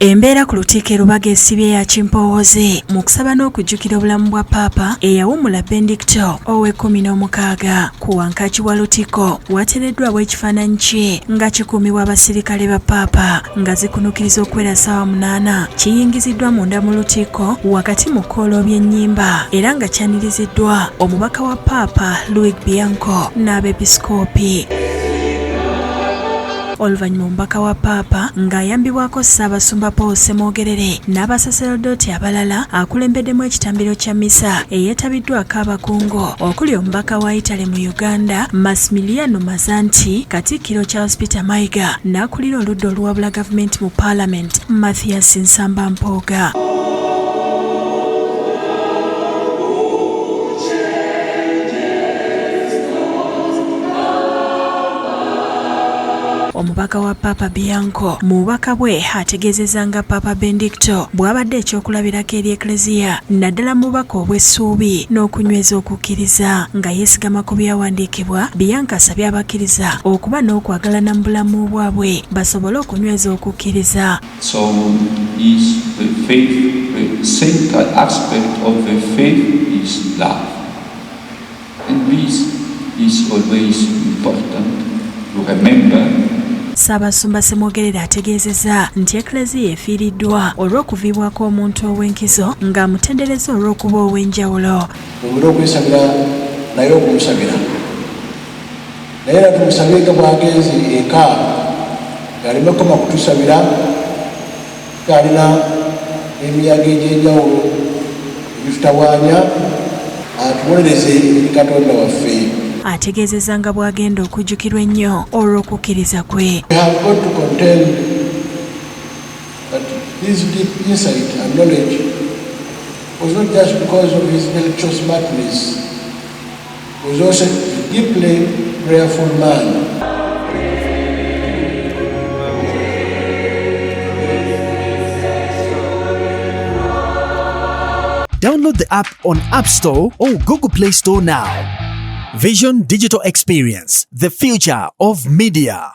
Embeera ku Lutikko e Lubaga esibye ya kimpowooze mu kusaba n'okujjukira obulamu bwa Paapa eyawummula Benedicto ow'e16. Ku wankaaki wa Lutikko wateereddwawo ekifaananyi kye nga kikuumibwa abasirikale ba Paapa nga zikunukiriza okuwera ssaawa 8. Kiyingiziddwa munda mu Lutikko wakati mu kkoolo by'ennyimba era nga kyaniriziddwa omubaka wa Paapa Luigi Bianco n'abeepisikoopi. Oluvannyuma omubaka wa Paapa ng'ayambibwako Ssaabasumba Paul Ssemwogerere n'abasaserodooti abalala akulembeddemu ekitambiro kya misa eyeetabiddwako abakungu okuli omubaka wa Italy mu Uganda Massimiliano Mazzanti, Katikkiro Charles Peter Mayiga n'akulira oludda oluwabula gavumenti mu Paalamenti Mathias Nsamba Mpuuga. Omubaka wa Paapa Bianco mu bubaka bwe ategeezezza nga Paapa Benedicto bw'abadde ekyokulabirako eri Eklezia naddala mu bubaka obw'essuubi n'okunyweza okukkiriza. Nga yeesigama ku byawandiikibwa, Bianco asabye abakkiriza okuba n'okwagalana mu bulamu bwabwe basobole okunyweza okukkiriza. So is the faith, the central aspect of the faith is love. And this is always important to remember. Ssaabasumba Ssemwogerere ategeezezza nti Eklezia efiiriddwa olw'okuviibwako omuntu ow'enkizo ng'amutendereza olw'okuba ow'enjawulo. Twongere okwesabira naye okumusabira naye era tumusabe nga bw'agenze eka ng'aleme kukoma kutusabira alina emiyaga egy'enjawulo ebitutawaanya atuwolereze eri Katonda waffe. Ategeezezza nga bw'agenda okujjukirwa ennyo olw'okukkiriza kwe. We have got to contend that his deep insight and knowledge was not just because of his intellectual smartness, he was also a deeply prayerful man. Download the app on App Store or Google Play Store now. Vision Digital Experience, the future of media.